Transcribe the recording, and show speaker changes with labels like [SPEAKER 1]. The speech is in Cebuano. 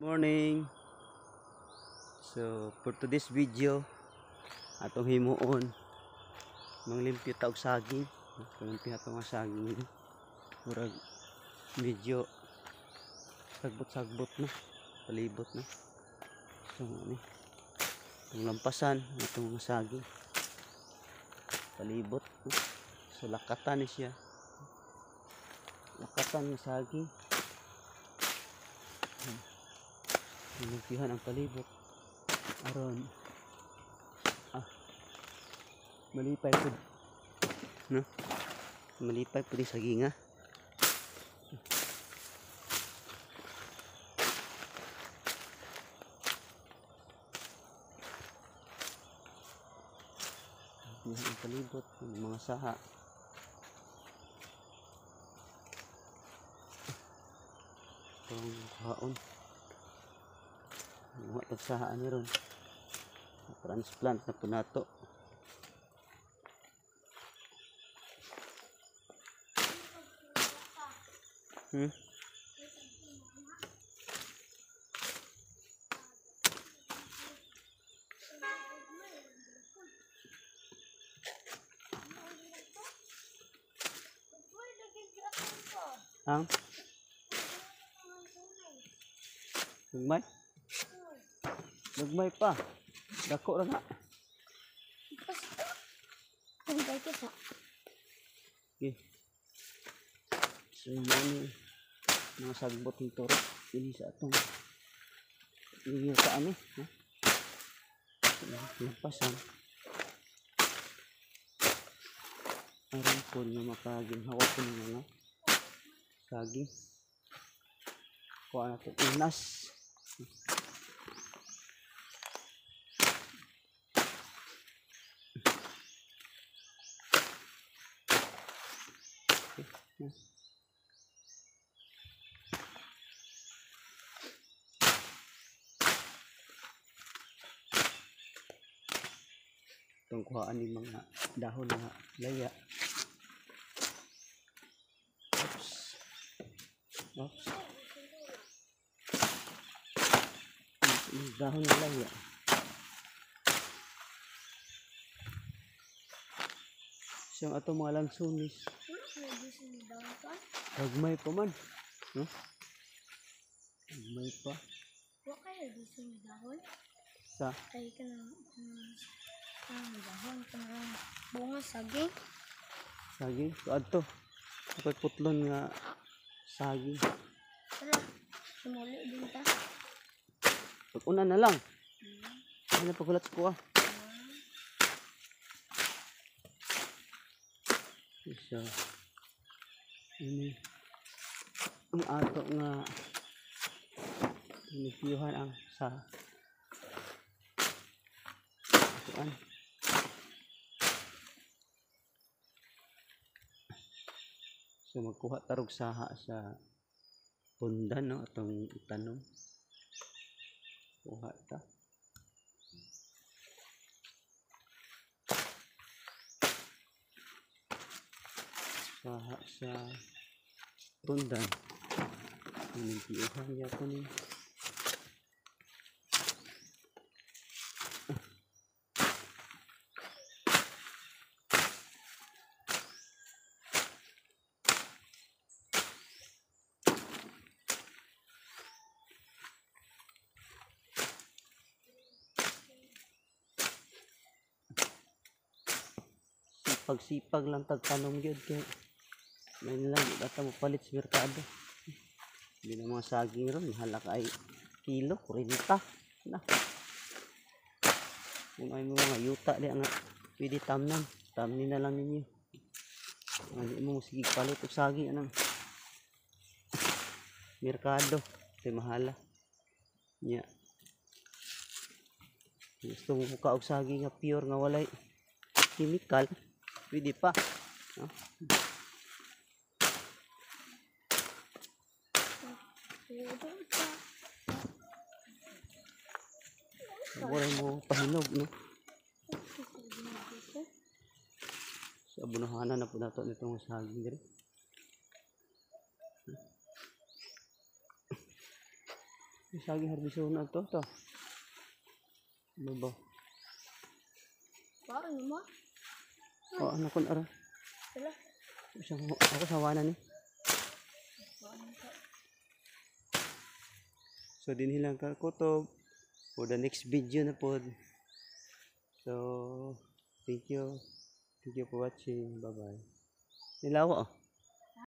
[SPEAKER 1] Morning. So for today's video, atong himuon manglimpyo ta og saging. Limpyo ato nga saging. Murag medyo sagbot-sagbot na, palibot na. So ani itong lampasan itong mga saging. Palibot, no? So lakatan ni siya. Lakatan ng saging. Limpyuhan ang palibot aron malipay pud, no, malipay pud sa saginga. Limpyuhan ang palibot ng mga saha. Itong kuhaon mga tagsahaan ni ron, transplant na po nato. Ang gagmay, gagmay pa, dako ra nga. Okay. So mao ni mga sagbot ng turo ini sa atong sa ani, ha? Lampasan aron po nga makaginhawa po ng mga saging. Kuha natin unas. Okay. Itong kuhaan ng mga dahon na laya. Oops. Oops. Yung dahon na laya. So, ang atong mga lansunis. Gagmay pa man. No? Gagmay pa.
[SPEAKER 2] Wa kay gusto ni dahon?
[SPEAKER 1] Sa?
[SPEAKER 2] Kay kanang dahon, kanang bunga saging.
[SPEAKER 1] Saging? So, adto. Ako'y putlon nga saging.
[SPEAKER 2] Tara, sumuli din ta.
[SPEAKER 1] Pag-una na lang. Ano pagulat ko ah. So, ini ang ato nga inipiyuhan ang sa kuan. So magkuha tarog saha sa pundan, no, atong itanom. Kuha ta. Saha sa pundan. Limpiyuhan niya po ni. Sipag-sipag lang tagtanom gyud kay may lang di bata mo palit sa merkado. Hindi na mga saging ron, mahala ka ay kilo, 40 na. Kung ay mga yuta di nga pwede tamnan, tamnin na lang ninyo. Hindi mo sige palit og saging anang merkado, kay mahala. Nya. Gusto mo ka og saging nga pure nga walay chemical, pwede pa. No? Wala mo pahinog, no? Sa abunahanan na po nato nitong saging diri. Saging harvest na to to. Ano ba?
[SPEAKER 2] Wow, ano mo?
[SPEAKER 1] Oh, ano kun ara?
[SPEAKER 2] Wala.
[SPEAKER 1] Isang ako sa wana ni.
[SPEAKER 2] Wow,
[SPEAKER 1] So dinhi lang ka kutob for the next video na pod. So thank you. Thank you for watching. Bye bye. Nilawa oh.